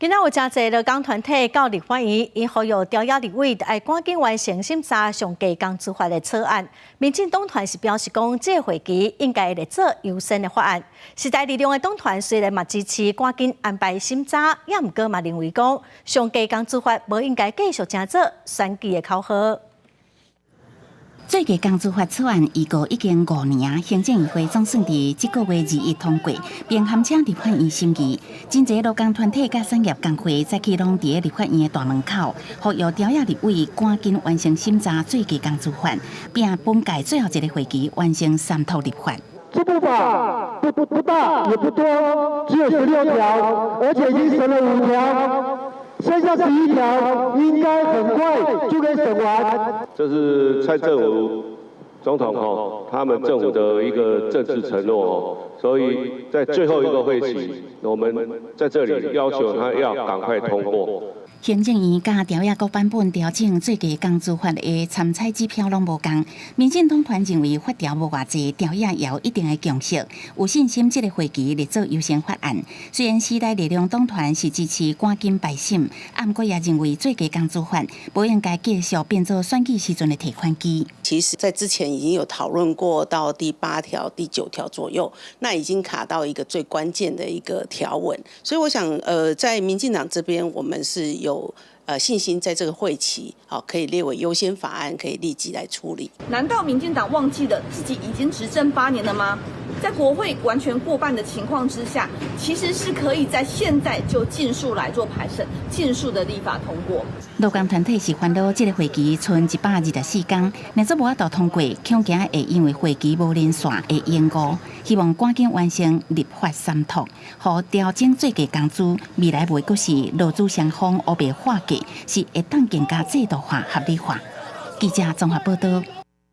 今仔有誠濟勞工團體到立法院，𪜶呼籲朝野立委愛趕緊完成審查上低工資法的草案。民進黨團是表示講，這個會期應該會做優先的法案。時代力量的黨團雖然嘛支持趕緊安排審查，也毋過嘛認為講，上低工資法無應該繼續成做選舉的口號。最低工資法草案預告已經5年，行政院會總算佇這個月21通過，並函請立法院審議。真濟勞工團體佮產業工會早起攏佇立法院的大門口，呼籲朝野立委趕緊完成審查最低工資法，並本屆最後一個會期完成三讀立法。這部法不大也不多，只有16條，而且已經審了5條。剩下11條，應該很快就可以審完。這是蔡政府總統吼，他們政府的一個政治承諾哦，所以在最後一個會期，我們在這裡要求他要趕快通過。行政院佮朝野各版本調整最低工資法的參採指標攏無仝，民進黨團認為法條無偌濟，朝野也有一定的共識，有信心這個會期列做優先法案。雖然時代力量黨團是支持趕緊排審，毋過也認為最低工資法無應該繼續變做選舉時陣的提款機。其實，在之前已經有討論過到第8條、第9條左右，那已經卡到一個最關鍵的一個條文，所以我想，在民進黨這邊，我們是有信心在這個會期，好可以列為優先法案，可以立即來處理。難道民進黨忘記了自己已經執政8年了嗎？在國會完全過半的情況之下，其實是可以在現在就盡速來做排審，盡速的立法通過。勞工團體是煩惱這個會期賰124天，若說無法度通過，恐驚會因為會期無連線會延誤。希望趕緊完成立法三讀，予調整最低工資，未來袂閣是勞資雙方烏白劃價，是會當更加制度化、合理化。記者綜合報道。